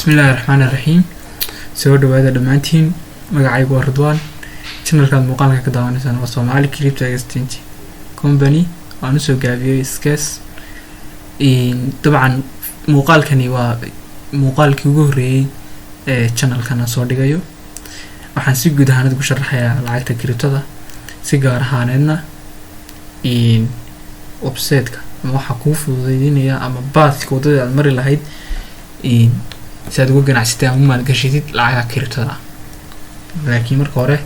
Bismillaahi raxmaani raxiim. Soo dhawaada dhammaantiin. Magacaygu waa Ridwaan. Channelkaad muuqaalka ka daawanaysaan waa Somali Crypto Exchange Company, waan usoo gaabiyey SCEX. Dabcan muuqaalkani waa muuqaalkii ugu horreeyey ee channelkan aan soo dhigayo. Waxaan si guud ahaaneed ku sharaxayaa lacagta cryptada, si gaar ahaaneedna website-ka ama waxaa kuu fududeynaya ama pathka waddadii aad mari lahayd si aad uga ganacsatid ama u maalgashatid lacagaha cryptada ah. Laakiin marka hore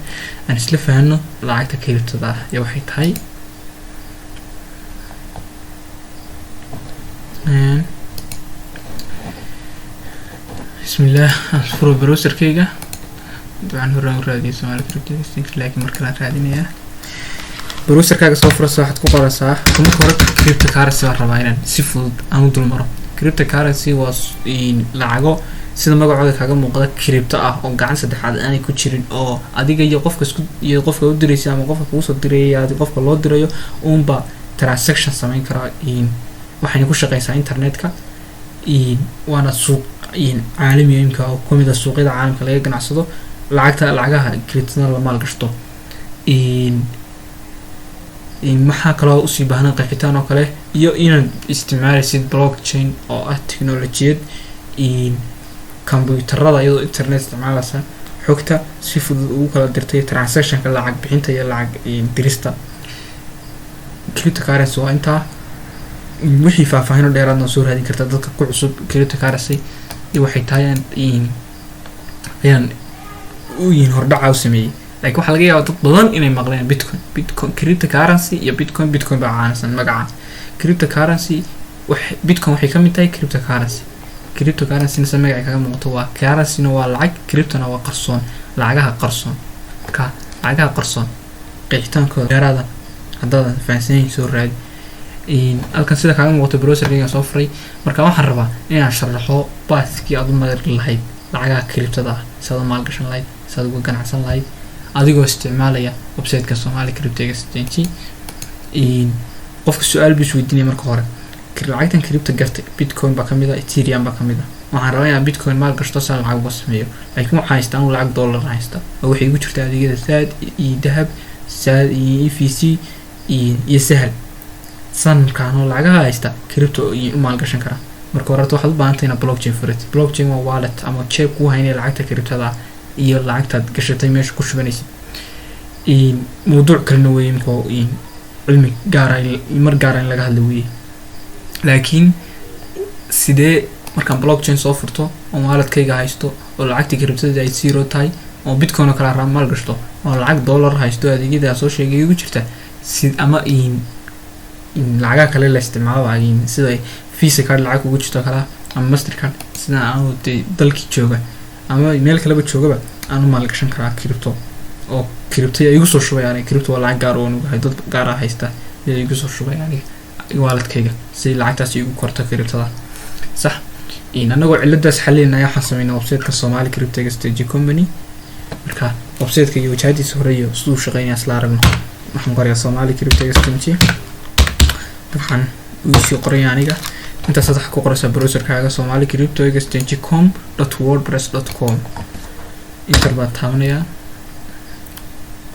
aan isla fahanno lacagta cryptada ah iyo waxay tahay. Bismillaah, aan furo browserkayga. Dabcan horaan u raadiyay Somali Crypto Exchange, laakiin mar kale aan raadinayaa. Browserkaaga soo furaysa, waxaad ku qoraysaa marka hore cryptocurrency. Baan rabaa inaan si fudud aan u dul maro. Cryptocurrency waa lacago sida magacooda kaaga muuqda crypto ah oo gacan saddexaad aanay ku jirin, oo adiga iyo qofka isku iyo qofka u diraysa ama qofka kugu soo diraya, adi qofka loo dirayo uunba transaction sameyn karaa. Waxayna ku shaqeysaa internetka, waana suuq caalami imka oo kamid ah suuqyada caalamka laga ganacsado lacagta, lacagaha cryptada la maalgashto. Maxaa kaloo usii baahnaa qeexitaan oo kale iyo inaad isticmaalaysid blockchain oo ah teknolojiyad computerada iyadoo internet isticmaalaysa xogta si fudud ugu kala dirtay, transactionka lacag bixinta iyo lacag dirista. Cryptocurrency waa intaa. Wixii faahfaahin oo dheeraadna soo raadin kartaa. Dadka ku cusub cryptocurrency iyo waxay tahay ayaan u yihiin hordhaca u sameeyey, laakiin waxaa laga yaabaa dad badan inay maqleen Bitcoin. Bitcoin, cryptocurrency iyo Bitcoin, Bitcoin baa caansan magaca. Cryptocurrency wax Bitcoin waxay ka mid tahay cryptocurrency. Cryptocurrency se magaca kaga muuqato waa currency-na waa lacag, cryptona waa qarsoon, lacagaha qarsoon. Marka lacagaha qarsoon qeexitaankooda dheeraada haddaadan fahansanayn soo raadi. Halkan sida kaaga muuqato browserkayga soo furay. Marka waxaan rabaa inaan sharaxo pathkii aad u mari lahayd lacagaha cryptada ah, si aad u maalgashan lahayd, si aad uga ganacsan lahayd, adigoo isticmaalaya website-ka Somali Crypto Exchange. Qofka su-aal buu isweydiinaya marka hore: lacagtan crypto gartay, Bitcoin baa kamid ah, Ethereum baa kamid ah, waxaan rabaa inaan Bitcoin maal gashto si aan lacag uga sameeyo, laakiin waxaan haystaa anu lacag dollar haysta oo waxay igu jirtaa adeegyada Zaad iyo Dahab, Zaad iyo EVC iyo Sahal. Sanadkaan oo lacagaha haysta crypto u maalgashan karaa? Marka hore waxaad u baahan tahay inaad blockchain furatid. Blockchain waa wallet ama jeeb kuu haynaya lacagta cryptada iyo lacagtaad gashatay meesha ku shubanaysid. Mawduuc kalena weeye imka, cilmi gaara mar gaara in laga hadla weeye. Laakiin sidee markaan blockchain soo furto oo walletkayga haysto oo lacagtii cryptada ay zero tahay oo Bitcoin oo kale raa maal gashto oo lacag dollar haysto, adeegyada soo sheegay igu jirta, si ama lacagaha kale la isticmaalo sida Visa card lacag ugu jirto kala ama Mastercard, sida aanu dee dalkii jooga ama meel kaleba joogaba aan u maalgashan karaa crypto oo crypto igu soo shubay aniga? Crypto waa lacag gaar oo nugahay, dad gaar ah haysta ayaa igu soo shubay aniga walletkayga si lacagtaas igu korto cryptada. Sax, anagoo ciladaas xalinaya waxaan sameynaa website-ka Somali Crypto Exchange Company. Marka website-ka iyo wajahadiisa hore iyo siduu shaqeynaya isla aragno. Waxaan qorayaa Somali Crypto Exchange. Dabcan wuu sii qoraya aniga. Intaas waxaa ku qoraysaa browserkaaga Somali Crypto Exchange com.wordpress.com. Enter baa taabanayaa,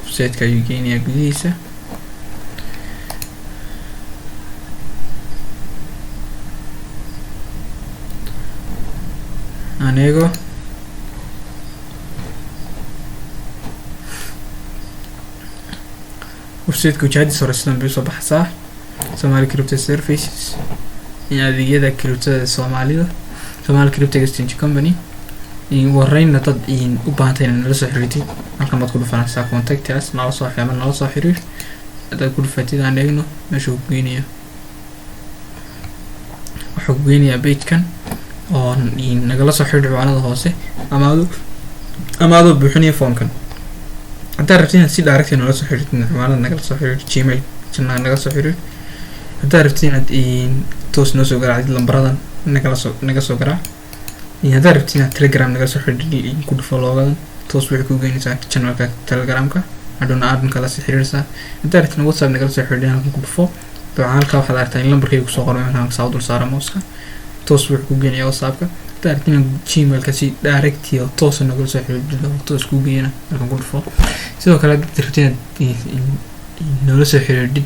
website-ka ayuu geynayaa gudihiisa. Aan eego. Website-ka wajahadiisa hore sidan bay usoo baxaysaa: Somali Crypto Services in adeegyada cryptada Soomaalida, Somali Crypto Exchange Company. Ugu horreynna dad u baahantay inaad nala soo xiriirtid, halkan baad ku dhufanaysaa "contact us", nala soo ama nala soo xiriir. Haddaad ku dhufatid, aan eegno meesha uu ku geynayo. Wuxuu ku geynayaa page-kan oo nagala soo xiriir ciwaanada hoose ama adoo buuxinaya formkan. Haddaad rabtid inaad si direct nala soo xiriirtid, ciwaanada nagala soo xiriir, Gmail nagala soo xiriir. Haddaad rabtid inaad toos noo soo garaacdid, lambaradan nagala soo naga soo garaac. Haddaad rabtid inaad Telegram nagala soo xiriir, ku dhufo loogadan, toos waxay ku geynaysaa channelka Telegramka, hadhowna adminka la sii xiriirsaa. Haddaad rabtid WhatsApp nagala soo xiriir, halkan ku dhufo. Dabcan halkaa waxaad aragtaa in lambarkayga kusoo qormay markaan saa u dul saara mouseka, toos wuxuu ku geenayaa WhatsAppka. Hadaad rabtid inaad Gmailka si direct oo toos nagula soo xiriirto, toos kuu geeyana, halkan ku dhufo. Sidoo kale haddaad rabtid inaad noola soo xiriirdhid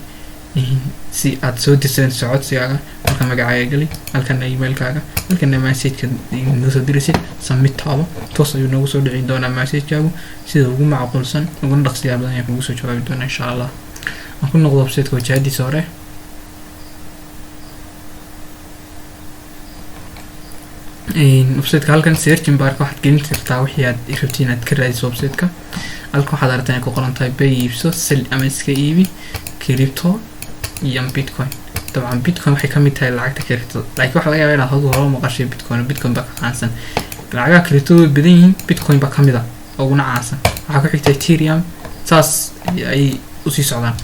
si aad soo dirsan socodsigaaga, halkan magacaaga geli, halkana emailkaaga, halkana messageka noo soo diraysid, submit taabo. Toos ayuu noogu soo dhici doonaa messagekaagu. Sida ugu macquulsan uguna dhaqsiyaa badan ayaan kugu soo jawaabi doonaa, insha Allah. Aan ku noqdo websiteka wajahadiisa hore. Websiteka halkan searching barka waxaad gelin kartaa wixii aad rabtid inaad ka raadiso websiteka. Halkan waxaad aragtaa inay ku qoran tahay buy, iibso, sell ama iska iibi crypto iyo Bitcoin. Dabcan Bitcoin waxay kamid tahay lacagta crypto, laakiin waxaa laga yaabaa inaad hadu hore maqashay Bitcoin. Bitcoin baa ka caansan lacagaha crypto, way badan yihiin, Bitcoin baa kamid ah uguna caansan. Waxaa ku xigta Ethereum, saas ay usii socdaan.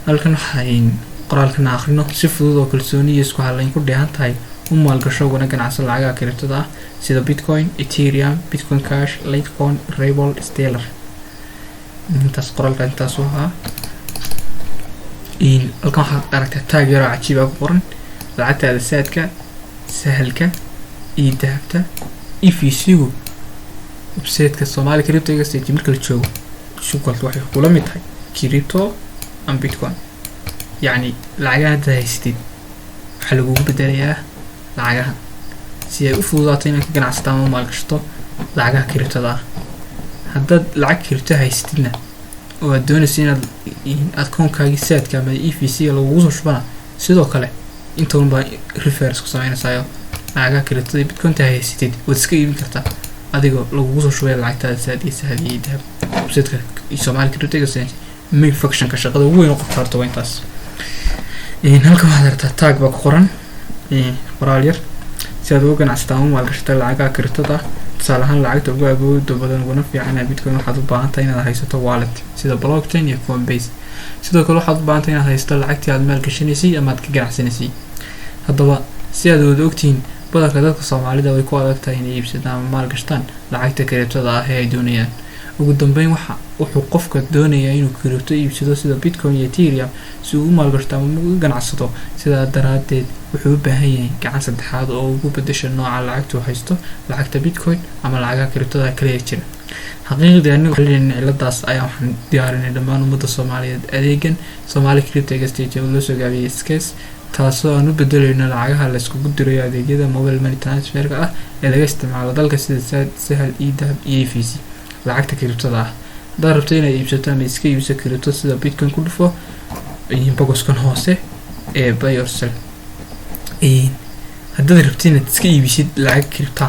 Halkan waxay qoraalkan akhrino: si fudud oo kalsooni iyo isku halayn ku dheehan tahay u maalgasho ugana ganacso lacagaha cryptoda ah sida Bitcoin, Ethereum, Bitcoin Cash, Litecoin, Ripple, Stellar. Intaas qoraalka intaas u ahaa. Halkan waxaad aragtaa tag yaroo cajiiba ku qoran: lacagtaada Zaadka, Sahalka iyo Dahabta, EVC-gu. Websiteka Somali Crypto Exchange marka la joogo, shukalka waxay kula mid tahay crypto and Bitcoin. Yacni lacagaha hadda haysatid waxaa lagugu bedelayaa lacagaha si ay u fududaato inaad ka ganacsato ama maalgashato lacagaha cryptoda ah. Haddaad lacag crypto haysatidna oo aad doonaysa inaad akoonkaagii Zaadka ama EVC lagugu soo shubana, sidoo kale inta baa reference ku sameynaysayo lacagaha cryptoda iyo Bitcointa haysatid waad iska iibin kartaa adigoo lagugu soo shubaya lacagtaada Zaad iyo Sahal iyo Dahab. Websiteka Somali Crypto Exchange main functionka, shaqada ugu weyn oo qabta horta waa intaas. Halkan waxaad aragtaa tag baa ku qoran, qoraal yar: si aad uga ganacsataa ama maalgashataa lacagaha cryptoda, tusaale ahaan lacagta ugu awooda badan uguna fiican ee Bitcoin, waxaad u baahan tahay inaad haysato wallet sida blockchain iyo Coinbase. Sidoo kale waxaad u baahan tahay inaad haysato lacagtii aad maalgashanaysay ama aad ka ganacsanaysay. Haddaba, si aad wada ogtihiin, badanka dadka Soomaalida way ku adag tahay inay iibsadaan ama maalgashtaan lacagta cryptoda ah ee ay doonayaan. Ugu dambeyn, waxa wuxuu qofka doonayaa inuu crypto iibsado sida Bitcoin iyo Ethereum si uu u maalgashto ama uga ganacsado. Sidaa daraadeed wuxuu u baahan yahay gacan saddexaad oo ugu bedesha nooca lacagtu haysto, lacagta Bitcoin ama lacagaha cryptoda kale ee jira. Xaqiiqdii, anigu xalinayna ciladaas ayaa waxaan diyaarinay dhammaan ummadda Soomaaliyeed adeegan Somali Crypto Exchange oo loo soo gaabiyey SCEX, taasoo aan u bedelayno lacagaha la iskugu dirayo adeegyada mobile money transferka ah ee laga isticmaalo dalka sida Zaad, Sahal, eDahab iyo EVC lacagta cryptoda ah. Haddaad rabto inaad iibsato ama iska iibso crypto sida Bitcoin, ku dhufo bogoskan hoose ee buy or sell. Haddaad rabto inaad iska iibisid lacag crypto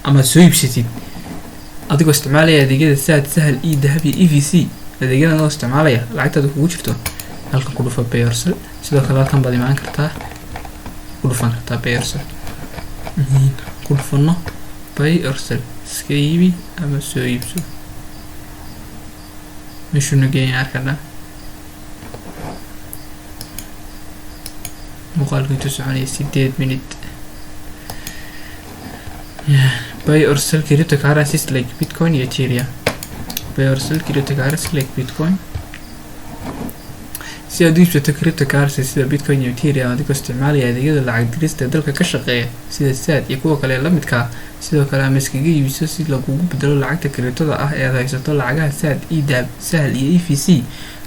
ama soo iibsatid adigoo isticmaalaya adeegyada Zaad, Sahal, eDahab iyo EVC, adeegyadan oo isticmaalaya lacagtaada kugu jirto, halkan ku dhufa buy or sell. Sidoo kale halkan baad imaan kartaa, ku dhufan kartaa buy or sell. Ku dhufano buy or sell, iska iibi ama soo iibso. Meeshuuna geeya arkadha. Muuqaalku intuu soconaya 8 minute. Buy or sell cryptocurrencies like Bitcoin iyo Ethereum. Buy or sell cryptocurrency like Bitcoin. Si aad u iibsato cryptocurrency sida Bitcoin iyo Ethereum adigoo isticmaalaya adeegyada lacag dirista ee dalka ka shaqeeya sida Zaad iyo kuwa kale ee la midka ah, sidoo kale ama iskaga iibiso si lagugu bedelo lacagta cryptoda ah ee aad haysato lacagaha Zaad, eDahab, Sahal iyo EVC,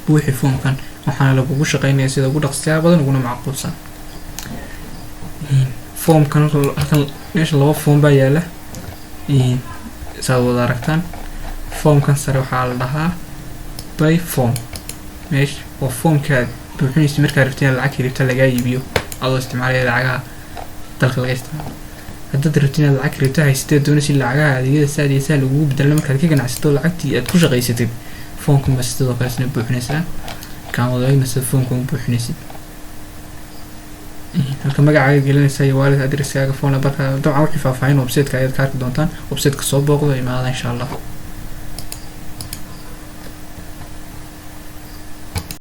buuxi foomkan, waxaana lagugu shaqeynaya sida ugu dhaqsiyaha badan uguna macquulsan. Foomkan halkan meesha laba foom baa yaala, saad wada aragtaan. Foomkan sare waxaa la dhahaa buy form. Meesha waa foomka aad buuxinaysa markaad rabtid in lacag crypto lagaa iibiyo adoo isticmaalaya lacagaha dalka laga isticmaalo. Haddaad rabtid inaad lacag crypto haysatid, doonaysid lacagaha adeegyada Zaad iyo Sahal lagugu bedelo markaad ka ganacsato lacagtii aad ku shaqaysatid, foomkan baa sidoo kale isna buuxinaysaa. Kaan wadaagna sida foomkan u buuxinaysid: halka magacaaga gelinaysa iyo wallet addresskaaga, phone numberkaaga. Dabcan wixii faahfaahin websiteka ayaad ka arki doontaan. Websiteka soo booqdo, imaada, insha Allah.